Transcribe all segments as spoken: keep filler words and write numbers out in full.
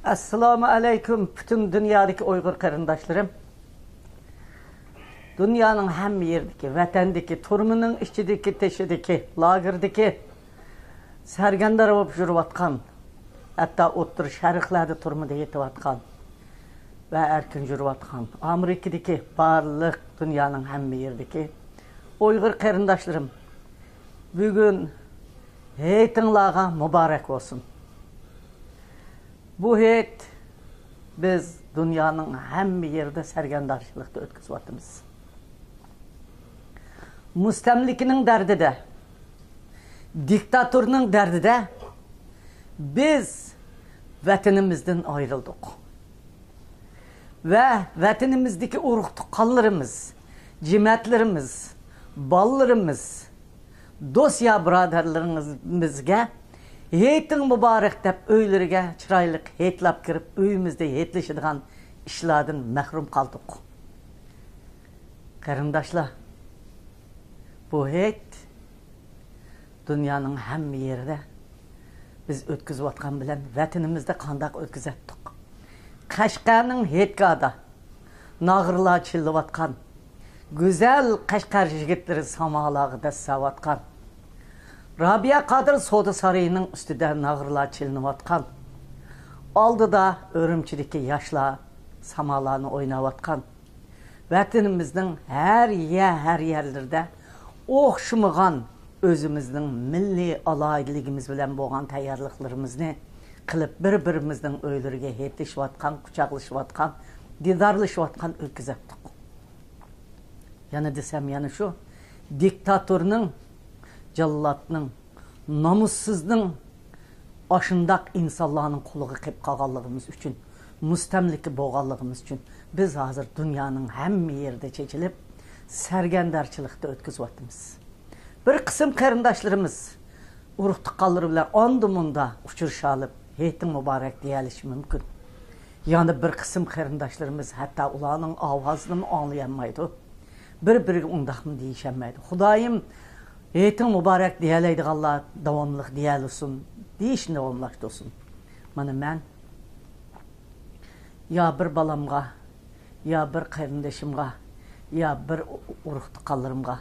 ئەسسالامۇ ئەلەيكۇم، پۈتۈن دۇنيادىكى ئۇيغۇر قېرىنداشلىرىم. دۇنيانىڭ ھەممە يېرىدىكى، ۋەتەندىكى، تۈرمىنىڭ ئىچىدىكى، تېشىدىكى، لاگېردىكى، سەرگەردان بولۇپ يۈرۈۋاتقان، ھەتتا ئوتتۇرا شەرقلەردە تۈرمىدە يېتىۋاتقان ۋە ئەركىن يۈرۈۋاتقان ئامېرىكىدىكى بارلىق دۇنيانىڭ ھەممە يېرىدىكى ئۇيغۇر قېرىنداشلىرىم، بۈگۈن ھېيتىڭلارغا مۇبارەك بولسۇن. بۇ ھېيت بىز دۇنيانىڭ ھەممە يېرىدە سەرگەردانچىلىقتا ئۆتكۈزۈۋاتىمىز. مۇستەملىكىنىڭ دەردىدە، دىكتاتورنىڭ دەردىدە بىز ۋەتىنىمىزدىن ئايرىلدۇق. ۋە ۋەتىنىمىزدىكى ئۇرۇق-تۇغقانلىرىمىز، جىمەتلىرىمىز، بالىلىرىمىز، دوست يا بۇرادەرلىرىمىزگە ھېيتىڭ مۇبارەك دەپ ئۆيلىرىگە چىرايلىق ھېيتلاپ كىرىپ، ئۆيىمىزدە ھېيتلىشىدىغان ئىشلاردىن مەھرۇم قالدۇق. قېرىنداشلار، بۇ ھېيت دۇنيانىڭ ھەممە يېرىدە بىز ئۆتكۈزۈۋاتقان بىلەن ۋەتىنىمىزدە قانداق ئۆتكۈزەتتۇق؟ قەشقەرنىڭ ھېيتگاھىدا ناغرىلار چېلىنىۋاتقان، گۈزەل قەشقەر يىگىتلىرى سامالارغا دەسسەۋاتقان، رابىيە قادىر سودا سارىيىنىڭ ئۈستىدە ناغرىلار چېلىنىۋاتقان، ئالدىدا ئۈرۈمچىدىكى ياشلار سامالارنى ئويناۋاتقان، ۋەتىنىمىزنىڭ ھەر يە-، ھەر يەرلىرىدە ئوخشىمىغان ئۆزىمىزنىڭ مىللىي ئالاھىدىلىكىمىز بىلەن بولغان تەييارلىقلىرىمىزنى قىلىپ، بىر-بىرىمىزنىڭ ئۆيلىرىگە ھېيتلىشىۋاتقان، قۇچاقلىشىۋاتقان، دىدارلىشىۋاتقان ئۆتكۈزەتتۇق. يەنە دېسەم، يەنە شۇ دىكتاتورنىڭ، جاللاتنىڭ، نامۇسسىزنىڭ ئاشۇنداق ئىنسانلارنىڭ قولىغا قېلىپ قالغانلىقىمىز ئۈچۈن، مۇستەملىكە بولغانلىقىمىز ئۈچۈن بىز ھازىر دۇنيانىڭ ھەممە يېرىدە چېچىلىپ، سەرگەردانچىلىقتا ئۆتكۈزۈۋاتىمىز. بىر قىسىم قېرىنداشلىرىمىز ئۇرۇق-تۇغقانلىرى بىلەن ئاندا-مۇندا ئۇچرىشالىپ، ھېيتىڭ مۇبارەك دېيەلىشى مۇمكىن. يەنە بىر قىسىم قېرىنداشلىرىمىز ھەتتا ئۇلارنىڭ ئاۋازىنىمۇ ئاڭلىيالمايدۇ. بىر-بىرىگە ئۇنداقمۇ دېيىشەلمەيدۇ. خۇدايىم ھېيتىڭ مۇبارەك دېيەلەيدىغانلار داۋاملىق دېيەلىسۇن، دېيىشنى داۋاملاشتۇرسۇن. مانا مەن يا بىر بالامغا، يا بىر قېرىندىشىمغا، يا بىر ئۇ-، ئۇرۇق-تۇغقانلىرىمغا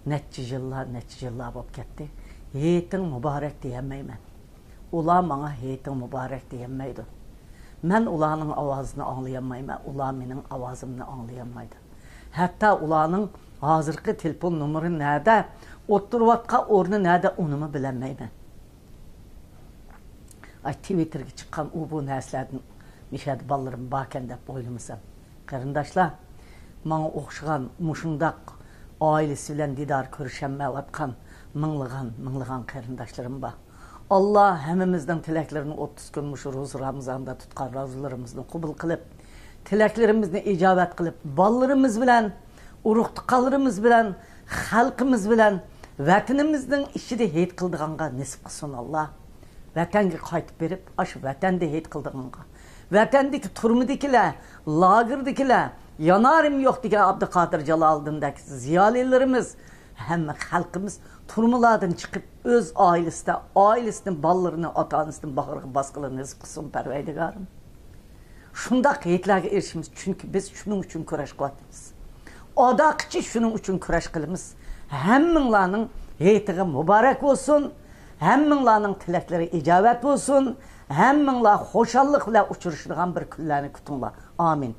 نەچچە يىللار، نەچچە يىللار بولۇپ كەتتى. ھېيتىڭ مۇبارەك دېيەلمەيمەن. ئۇلار ماڭا ھېيتىڭ مۇبارەك دېيەلمەيدۇ. مەن ئۇلارنىڭ ئاۋازىنى ئاڭلىيالمايمەن، ئۇلار مېنىڭ ئاۋازىمنى ئاڭلىيالمايدۇ. ھەتتا ئۇلارنىڭ ھازىرقى تېلېفون نومۇرى نەدە، ئولتۇرۇۋاتقان ئورنى نەدە، ئۇنىمۇ بىلەلمەيمەن. ئاي، تىۋىتتېرگە چىققان ئۇ بۇ نەرسىلەردىن مىشەدە بالىلىرىم باركەن دەپ ئويلىمىسام. قېرىنداشلار، ماڭا ئوخشىغان مۇشۇنداق ئائىلىسى بىلەن دىدار كۆرۈشەلمەيۋاتقان مىڭلىغان، مىڭلىغان قېرىنداشلىرىم بار. ئاللا ھەممىمىزنىڭ تىلەكلىرىنى ئوتتۇز كۈن مۇشۇ روزا رامىزاندا تۇتقان روزىلىرىمىزنى قوبۇل قىلىپ، تىلەكلىرىمىزنى ئىجابەت قىلىپ، بالىلىرىمىز بىلەن، ئۇرۇق-تۇغقانلىرىمىز بىلەن، خەلقىمىز بىلەن ۋەتىنىمىزنىڭ ئىچىدە ھېيت قىلىدىغانغا نېسىپ قىلسۇن ئاللا. ۋەتەنگە قايتىپ بېرىپ، ئاشۇ ۋەتەندە ھېيت قىلىدىغانغا، ۋەتەندىكى تۈرمىدىكىلەر، لاگېردىكىلەر، يانارىم يوق دېگەن ئابدۇقادىر جالالىدىندەك زىيالىيلىرىمىز، ھەممە خەلقىمىز تۈرمىلاردىن چىقىپ، ئۆز ئائىلىسىدە، ئائىلىسىدىن بالىلىرىنى، ئاتا-ئانىسىنى باغرىغا باسقىلى نېسىپ قىلسۇن، پەرۋەردىگارىم. شۇنداق ھېيتلارغا ئېرىشىمىز، چۈنكى بىز شۇنىڭ ئۈچۈن كۈرەش قىلىۋاتىمىز. ئاداقىچە شۇنىڭ ئۈچۈن كۈرەش قىلىمىز. ھەممىڭلارنىڭ ھېيتىغا مۇبارەك بولسۇن، ھەممىڭلارنىڭ تىلەكلىرى ئىجابەت بولسۇن، ھەممىڭلار خۇشاللىق بىلەن ئۇچرىشىدىغان بىر كۈنلەرنى كۈتۈڭلار. ئامىن.